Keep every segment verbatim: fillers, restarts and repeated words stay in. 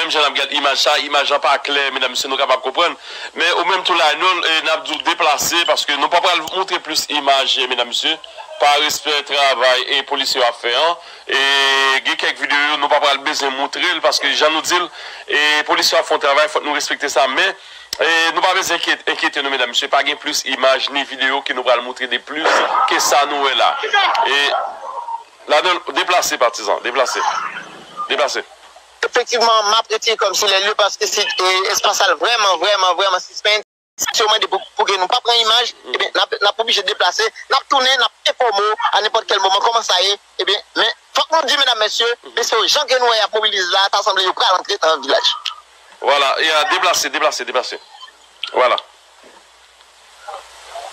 Jan n ap gade imaj sa, imaj lan pa klè, medam, mesye, nou kapab konprann. Men ou menm tou la, nou, e, n ap di w deplase, paske nou pa pral montre plis imaj, e, medam, mesye, pa respè travay e polisye yo ap fè an. E, gen kèk videyo, nou pa pral bezwen montre l, paske jan nou di l, e, polisye yo ap fè yon travay, fòk nou respekte sa. Men, e, nou pa bezwen enkyet-, enkyete nou, medam, mesye, pa gen plis imaj ni videyo ke nou pral montre de plis ke sa nou wè la. E, ladan, deplase, patizan, deplase. Deplase. Efektivman, m ap retire kò m sou lè lye paske si e, espas la vrèman, vrèman, vrèman sispens, si yo mande pou, pou ke nou pa pran imaj, ebyen, n ap, n ap oblije deplase, n ap tounen, n ap enfòme w a nenpòt kèl moman kòman sa ye, ebyen, men fòk nou di, medam, mesye, mesye yo, jan ke nou wè y ap mobilize la, ta sanble yo pral antre nan vilaj. Vwala, e a deplase, deplase, deplase. Vwala.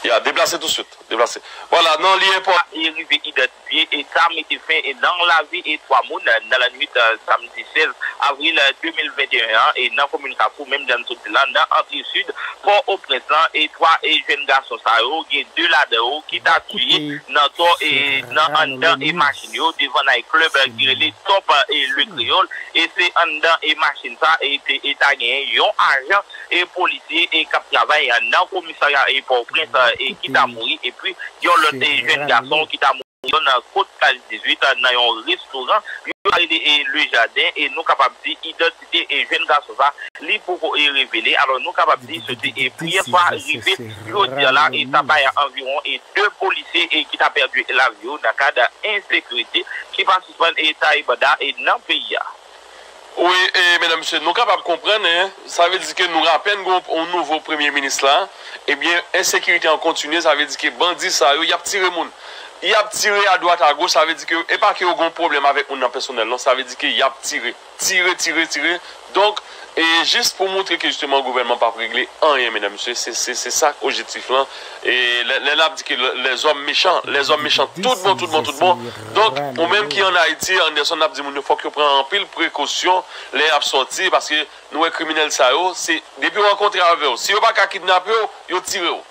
Ya, deplase touswit. Deplase. Vwala, non, li enpòtan. E rive idantifye e sa mete fen e nan lavi e twa moun nan lannwit samdi sèz avril de mil venteyen an e nan komin Kafou, menm jan n sot di la, nan antre sid Pòtoprens lan, e twa e jèn gason sa yo, gen de ladan yo ki ta tiye nan tò e nan anndan e machin yo devan night club ki rele Top e Le Kreyòl, e se anndan e machin sa e te e ta genyen yon ajan e polisye e k ap travay nan komisarya e Pòtoprens e ki ta mouri, epi yon lòt e jèn gason ki ta mouri nan kot Kaj dizuit nan yon restoran yo rele e Le Jardin, e nou kapab di idantite e jèn gason sa li poko e revele. Alò nou kapab di se te e premye fwa rive jodi a la, e sa bay anviwon e de polisye e ki ta pèdi lavi yo nan kad ensekirite ki pa sispann e taye banda e nan peyi a. Wi, e, medam, mesye, nou kapab konprann, en, sa vle di ke nou apèn gen yon nouvo premye minis la, ebyen, ensekirite an kontinye, sa vle di ke bandi sa yo, y ap tire moun. Y ap tire adwat agoch, sa vle di ke, e pa ke yo gen yon pwoblèm avèk moun nan pèsonèl, non, sa vle di ke y ap tire. Tire, tire, tire. Donk, e jis pou montre ke jisteman gouvènman p ap regle anyen, medam, mesye, se, se, se sa k objektif lan. E lè, lè n ap di ke lèzòm mechan, lèzòm mechan, tout bon, tout bon, tout bon. Donk, ou menm ki ann Ayiti, Anderson, n ap di moun yo, fòk yo pran anpil prekosyon lè y ap sòti, paske nou wè kriminèl sa yo, se, depi yo rankontre avè w, si yo pa ka kidnape w, yo tire w.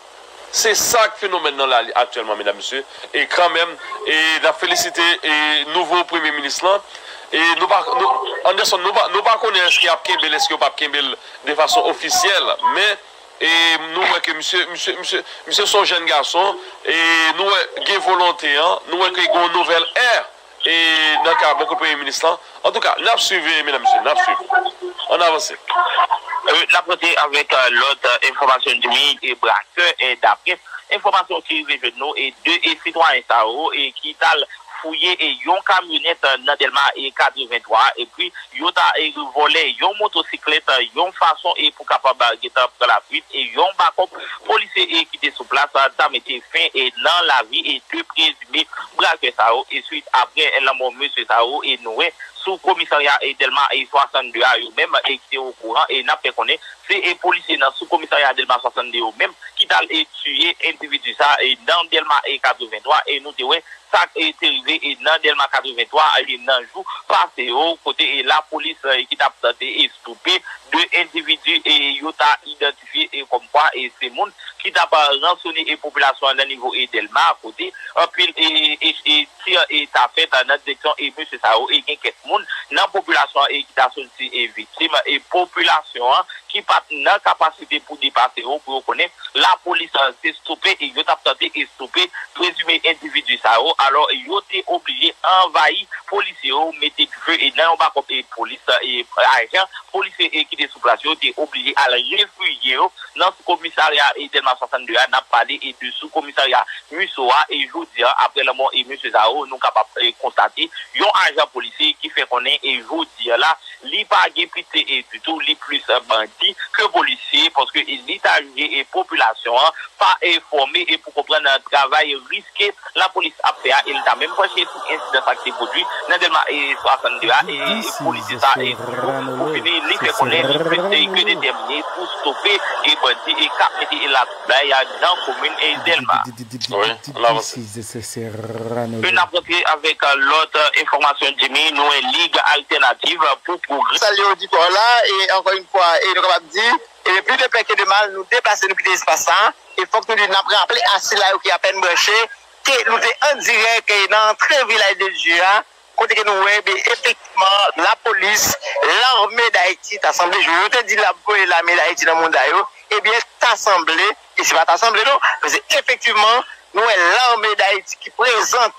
Se sa k fenomèn nan la aktyèlman, medam, mesye. E kanmenm, e n ap felisite e nouvo premye minis lan. E nou pa, nou, Anderson, nou pa, nou pa konnen èske y ap kenbe l, èske yo p ap kenbe l de fason ofisyèl. Men, e nou wè ke misye, misye, misye, misye se yon jèn gason. E nou wè gen volonte an, nou wè ke gen yon nouvèl è e nan ka bò kote premye minis lan. Antouka, n ap swiv, e medam, mesye, n ap swiv. Ann avanse. N ap rete avèk lòt enfòmasyon, Jimmy, e brakè, e daprè enfòmasyon ki rive jwenn nou, e de e sitwayen sa yo e ki t al fouye e yon kamyonèt nan Dèlma e katrevenntwa, epi yo ta e vòlè yon motosiklèt yon fason e pou kapab gentan pran lafuit, e yon bakòp polisye e ki te sou plas ta mete fen e nan lavi e de prezime brakè sa yo, e swit apre lanmò mesye sa yo, e nou wè sou komisarya e Dèlma e swasannde a yo menm e ki te okouran, e n ap fè konnen se e polisye nan sou komisarya Dèlma swasannde yo menm ki t al e tiye endividi sa e nan Dèlma e katrevenntwa, e nou te wè sa k te rive e nan Dèlma katrevenntwa e nan jou pase yo, kote e lapolis e ki t ap tante e stoupe de endividi e yo ta idantifye e kòmkwa e se moun ki t ap ransone e popilasyon an nan nivo e Dèlma, kote anpil e e e tir e ta fèt nan direksyon e mesye sa yo, e gen kèk moun nan popilasyon an e ki ta soti e viktim, e popilasyon an ki pa t nan kapasite pou depase yo, pou yo konnen lapolis te stope e yo t ap tante e stope prezime endividi sa yo. Alò, yo te oblije anvayi polisye yo, mete dife e nan yon bakòp e polis, e ajan polisye e ki te sou plas yo te oblije al refijye yo nan sou komisarya e Dèlma swasannde a. N ap pale e de sou komisarya MISO a, e jodi a, apre lanmò e mesye sa yo, nou kapab e konstate yon ajan polisye ki fè konnen e jodi a la, li pa gen pite e ditou, li plis bandi ke polisye, paske li ta jije e popilasyon an pa e fòme e pou konprann travay riske lapolis ap fè a, e li ta menm panche sou ensidan sa ki te pwodui nan Dèlma e swasannde a, e polisye sa e toujou pou fini li fè konnen li plis e ke detèmine pou stope e bandi e k ap mete e latwoublay nan komin e Dèlma. Wi, ann avanse. E n ap rantre avèk lòt enfòmasyon, Jimmy, nou wè Lig Altènativ pou Pwogrè. Salye oditè la, e ankò yon fwa, e nou kapab di, e pli de pè ke de mal, nou deplase, nou kite espas sa, e fòk nou di, n ap raple a sila yo ki apèn branche, ke nou te an dirèk e nan antre Vilaj de Dye a, kote ke nou wè, ebyen, efektivman, lapolis, lame d Ayiti, ta sanble, yo te di l ap voye lame d Ayiti nan mouda yo, ebyen, ta sanble, e se pa ta sanble non, men se efektivman, nou wè lame d Ayiti ki prezan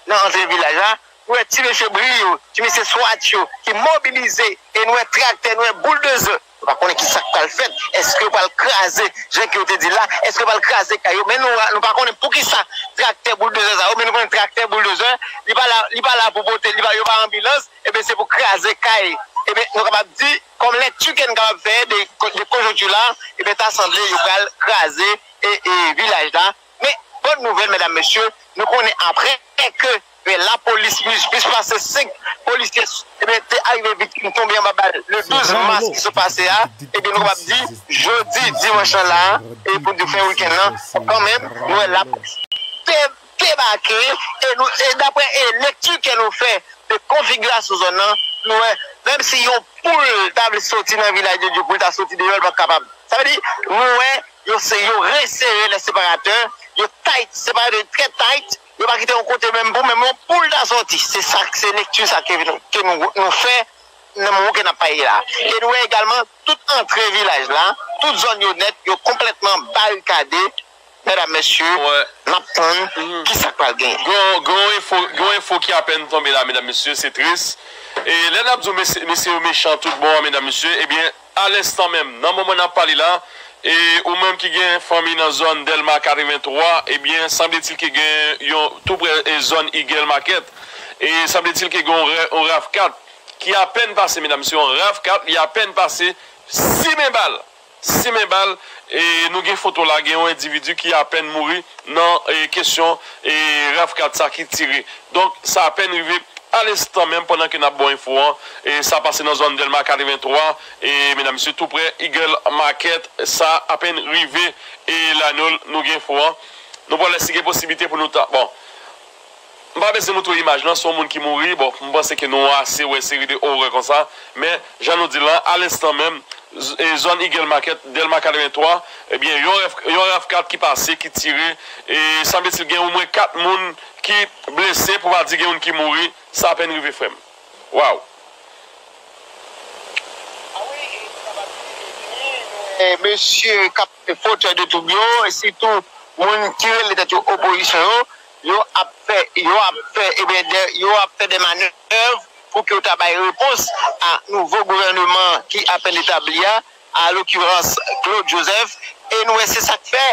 nan antre vilaj la, nou wè ti mesye bri yo, ti mesye swat yo, ki mobilize, e nou wè traktè, nou wè bouldozè. Nou pa konnen ki sa k pral fèt. Èske yo pral kraze, jan ke yo te di la? Èske yo pral kraze kay yo? Men nou, nou pa konnen poukisa traktè bouldozè sa yo, men nou konnen traktè bouldozè, li pa la, li pa la pou pote, li pa, yo pa anbilans, ebyen se pou kraze kay. Ebyen, nou kapab di, kòm lekti ke n kapab fè de, de konjonkti la, ebyen, ta sanble yo pral kraze e, e vilaj la. Men, bòn nouvèl, medam, mesye, nou konnen apre ke, men, lapolis, plis, plis pase senk polisye, ebyen, te arive viktim, tonbe anba bal le douz mas ki sot pase a, ebyen, nou kapab di, jodi, dimanch lan la, e pou di fen wikenn lan, kanmenm, nou wè lapolis te debake, e nou, e daprè, e lekti ke nou fè de konfigirasyon zòn nan, nou wè, menm si yon poul ta vle soti nan vilaj de Dye pou l ta soti deyò, l p ap kapab. Sa vle di, nou wè, yo se, yo resere les separatè, yo tight, separatè yo trè tight, yo pa kite yon kote menm pou menm yon poul ta soti. Se sa, se lekti sa ke nou, ke nou, nou fè nan moman ke n ap pale la. E nou wè egalman, tout antre vilaj la, tout zòn yo nèt, yo konplètman barikade. Medam, mesye, n ap tann ki sa k pral genyen. Gen yon, gen yon enfo, gen yon enfo ki apèn tonbe la, medam, mesye, se tris. E lè n ap di w mesye, mesye yo mechan tout bon, medam, mesye, ebyen, a lenstan menm, nan moman n ap pale la, e ou menm ki gen fanmi nan zòn Dèlma katrevenntwa, ebyen, sanbletil ke gen yon tou prè, e, zòn Eagle Market, e sanbletil ke gen yon rè-, yon rav kat ki apèn pase, medam, mesye, yon rav kat, li apèn pase simen bal. Simen bal, e nou gen foto la, gen yon endividi ki apèn mouri nan, e, kesyon, e, rav kat sa ki tire. Donk, sa apèn rive a lenstan menm pandan ke n ap ba w enfo an, e sa pase nan zòn Dèlma katrevenntwa, e medam mesye tou prè Eagle Market, sa apèn rive, e la nou, nou gen enfo an. Nou pral wè si gen posiblite pou nou ta, bon, m pa bezwen moutre w imaj lan, se yon moun ki mouri. Bon, m panse ke nou ase wè seri de orè konsa. Men, jan nou di l lan, a lenstan menm, z-, e, zòn Eagle Market, Dèlma katrevenntwa, ebyen, yon rav, yon rav kat ki pase, ki tire, e sanbletil gen omwen kat moun ki blese, pou pa di gen youn ki mouri, sa apèn rive, frè m. Waw! E mesye k ap fè fotèy de twoub yo, e sitou moun ki rele tèt yo opozisyon yo, yo ap fè, yo ap fè, ebyen, de, yo ap fè de manèv pou ke yo ta bay repons a nouvo gouvèneman ki apèn etabli a, a lokirans Claude Joseph, e nou wè se sa k fè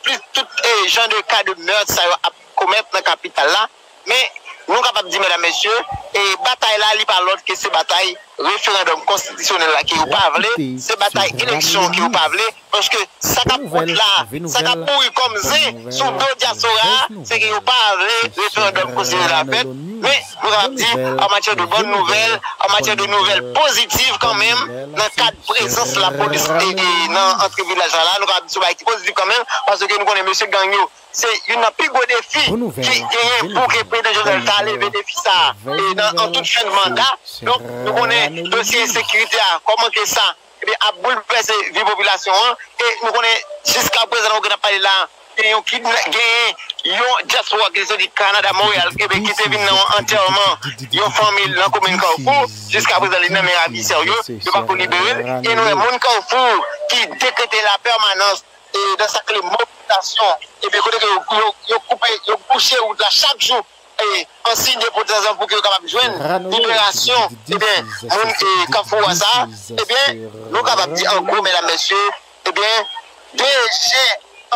plis tout, e, jan de ka de mèt sa yo ap komèt nan kapital la. Men, nou kapab di, medam, mesye, e batay la, li pa lòt ke se batay referandòm konstitisyonèl la ke yo pa vle, se batay eleksyon ke yo pa vle, paske sa k ap wout la, sa k ap bouri kòm zen sou do dyaspora a, se ke yo pa vle referandòm konstitisyonèl la fèt. Men, nou kapab di, an matyè de bòn nouvèl, an matyè de nouvèl pozitiv kanmenm, nan kad prezans lapolis e, e nan antre vilaj la, nou kapab di se yon bagay ki pozitif kanmenm, paske nou konnen mesye gang yo, se youn nan pi gwo defi ki genyen pou ke prezidan Jovenel ta leve defi sa a, e nan, an tout fen de manda. Donk, nou konnen dosye ensekirite a, kòman ke sa, ebyen, ap boulvèse vi popilasyon an, e nou konnen jiska prezan, nou gen ap pale la, gen yon kidna-, gen yon dyaspora ki te soti Kanada, Monreyal, ebyen, ki te vin nan yon antèman yon fanmi l nan komin Kafou, jiska prezan li nan men ravisè yo, yo pako libere l, e nou wè moun Kafou ki dekrete lapèmanans e nan sa k rele mobilizasyon, ebyen, kote ke yo, yo, yo koupe, yo bouche wout la chak jou, e an siy de pwotestasyon pou ke yo kapab jwenn liberasyon, ebyen, moun, e, Kafou a sa, ebyen, nou kapab di an gwo, medam, mesye, ebyen, D G,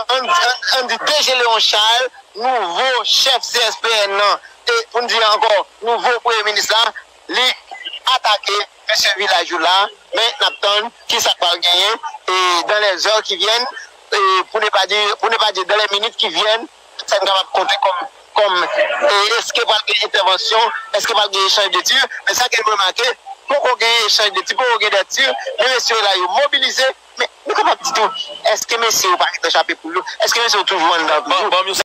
ann, ann, ann di D G Léon Charles, nouvo chèf C S P N nan, e pou n di ankò, nouvo premye minis la, li atake mesye vilaj yo la, men n ap tann ki sa k pral genyen, e dans les heures qui viennent, e pour ne pas dire, pour ne pas dire dans les minutes qui viennent, sa n kapab konte kòm, kòm, e èske pral gen entèvansyon, èske pral gen echanj de tir, men sa ke nou remake, poko gen echanj de tir, poko gen de tir, men mesye yo la yo mobilize, men nou kapab di tou, èske mesye yo pa gentan chape poul yo? Èske mesye yo toujou anndan prizon?